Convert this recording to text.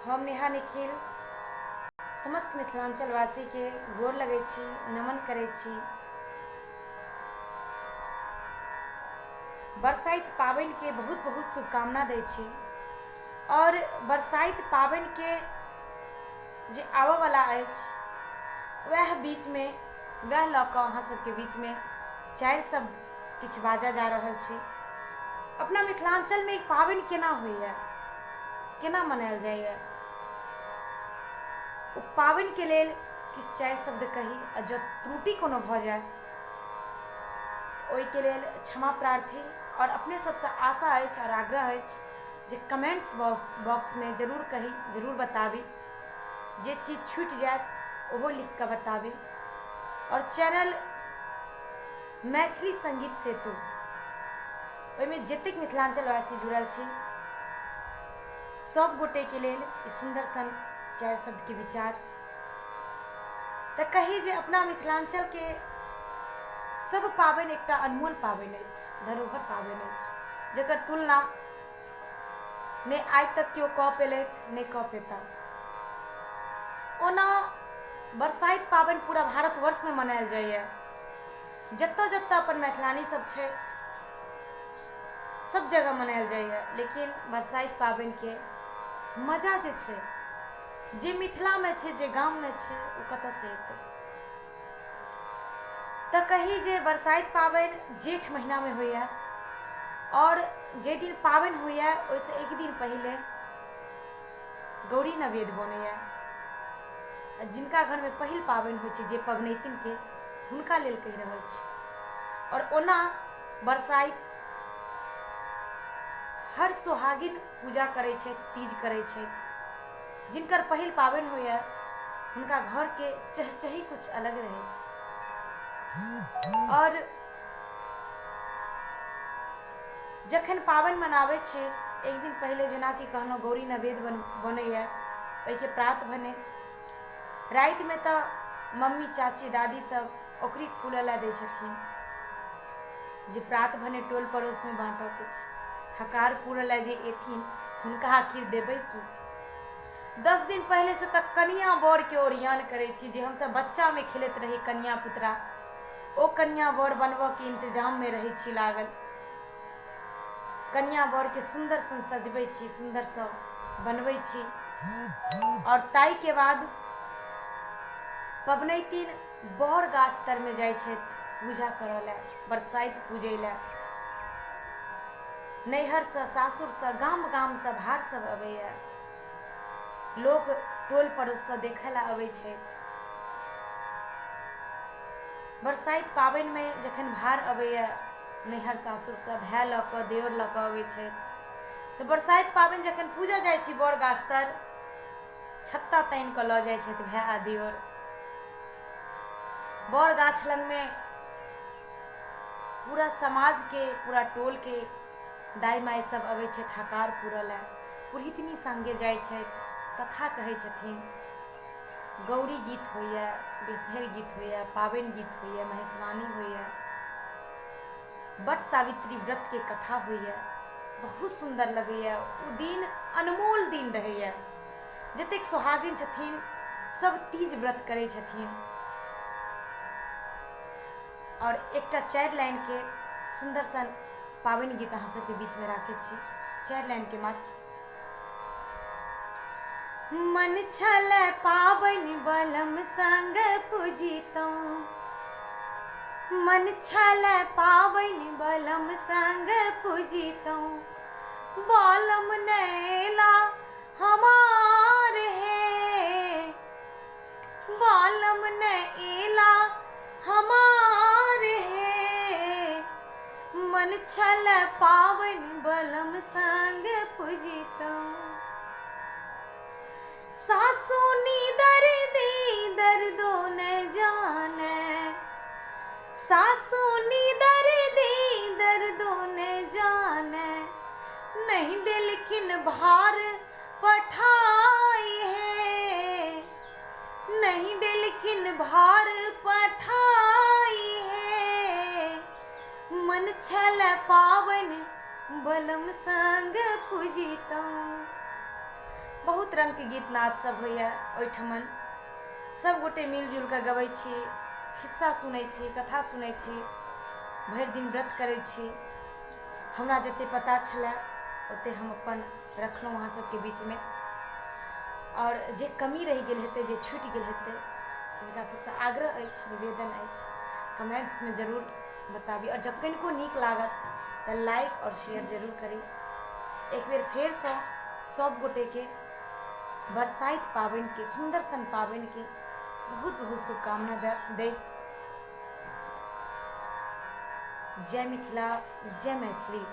हम नेहा निखिल समस्त मिथिलाञ्चलवासीके गोर लगै छी, नमन करै छी। बरसाइत पाबनिके बहुत बहुत शुभकामना दै छी आओर बरसाइत पाबनिके जे आबऽवला अछि वएह बीचमे वएह लऽ कऽ अहाँ सबके बीचमे चारि शब्द किछु बाजऽ जा रहल छी। अपना मिथिलाञ्चलमे ई पाबनि केना होइए, केना मनायल जाइए, ओ पाबनिके लेल किछु चारि शब्द कही आ जँ त्रुटि कोनो भऽ जाय तऽ ओहिके लेल क्षमा प्रार्थी आओर अपने सभसँ आशा अछि आओर आग्रह अछि जे कमेन्ट्स बॉक्समे जरूर कही, जरूर बताबी, जे चीज छूटि जायत ओहो लिखि कऽ बताबी आओर चैनल मैथिली संगीत सेतु ओहिमे जतेक मिथिलाञ्चलवासी जुड़ल छी सभ गोटेके लेल ई सुन्दर सन चारि शब्दके विचार। तऽ कही जे अपना मिथिलाञ्चलके सभ पाबनि एकटा अनमोल पाबनि अछि, धरोहर पाबनि अछि, जकर तुलना नहि आइ तक केओ कऽ पेलथि, नहि कऽ पेता। ओना बरसाइत पाबनि पूरा भारतवर्षमे मनायल जाइए। जतऽ जतऽ अपन मैथिलानी सब छथि सब जगह मनायल जाइए, लेकिन बरसाइत पाबनिके मजा जे छै, जे मिथिलामे छै, जे गाममे छै, ओ कतऽसँ एतै? तऽ कही जे बरसाइत पाबनि जेठ महिनामे होइए आओर जाहि दिन पाबनि होइए ओहिसँ एक दिन पहिले गौरी नवेद बनैए आ जिनका घरमे पहिल पाबनि होइ छै, जे पबनैतिनके, हुनका लेल कहि रहल छी। आओर ओना बरसाइत हर सोहागिन पूजा करै छथि, तीज करै छथि। जिनकर पहिल पाबनि होइए हुनका घरके चहचही किछु अलग रहै छै। आओर जखन पाबनि मनाबै छी, एक दिन पहिले जेनाकि कहलहुँ गौरी नवेद बनैए, ओहिके प्रात भने रातिमे तऽ मम्मी चाची दादी सब ओकरी फूलऽ लए दै छथिन जे प्रात भने टोल पड़ोसमे बाँटऽके छै। हकार पूरऽ लए जे एथिन हुनका आखिर देबै की? 10 दिन पहिलेसँ तऽ कनिआँ बरके ओरियान करै छी, जे हमसभ बच्चामे खेलैत रही कनिआँ पुतरा, ओ कनिआँ बर बनबऽके इन्तजाममे रहै छी लागल। कनिआँ बरके सुन्दरसँ सजबै छी, सुन्दरसँ बनबै छी। आओर ताहिके बाद पबनैतिन बर गाछ तरमे जाइ छथि पूजा करऽ लए, बरसाइत पूजै लए। नैहरसँ, सासुरसँ, गाम गामसँ भार सब अबैए, लोक टोल पड़ोससँ देखै लए अबै छथि। बरसाइत पाबनिमे जखन भार अबैए नैहर सासुरसँ, भाय लऽ कऽ, देओर लऽ कऽ अबै छथि, तऽ बरसाइत पाबनि जखन पूजऽ जाइ छी बर गाछ तर, छत्ता तानि कऽ लऽ जाइ छथि भाय आ दियोर। बर गाछ लगमे पूरा समाजके, पूरा टोलके दाइ माइ सब अबै छथि हकार पूरऽ लए। पुरहितनी सङ्गे जाइ छथि, कथा कहै छथिन, गौरी गीत होइए, बेसहरि गीत होइए, पाबनि गीत होइए, महेशवाणी होइए, वट सावित्री व्रतके कथा होइए। बहुत सुन्दर लगैए ओ दिन, अनमोल दिन रहैए। जतेक सोहागिन छथिन सब तीज व्रत करै छथिन। आओर एकटा चारि लाइनके सुन्दर सन पाबनि गीत अहाँ सबके बीचमे राखै छी, चारि लाइनके मात्र। मन छल पाबनि बलम संग पूजितहुँ, मन छल पाबनि बलम संग पूजितहुँ, बलम नैला हमार हे, बालम न एला हमार हे, मन छल पाबनि बलम संग पूजितहुँ। सासु नीदर दी दर्दो न जाने, सासु नीदर दी दर्दो न जाने, नहीं देलखिन भार पठाई हे, नहीं देलखिन भार पठाई हे, मन छल पाबनि बलम संग पूजितहुँ। बहुत बहुत रङ्गके गीत नाद सब होइए ओहिठमन। सब गोटे मिल जुलि कऽ गबै छी, खिस्सा सुनै छी, कथा सुनै छी, भरि दिन व्रत करै छी। हमरा जतेक पता छलए ओतेक हम अपन रखलहुँ अहाँ सबके बीचमे। आओर जे कमी रहि गेल हेतै, जे छुटि गेल हेतै, तिनका सबसँ आग्रह अछि, निवेदन अछि, कमेन्ट्समे जरूर बताबी। आओर जँ कनिको नीक लागत तऽ लाइक आओर शेयर जरूर करी। एक बेर फेरसँ सब गोटेके बरसाइत पाबनिके, सुन्दर सन पाबनिके बहुत बहुत शुभकामना दैत जय मिथिला, जय मैथिली।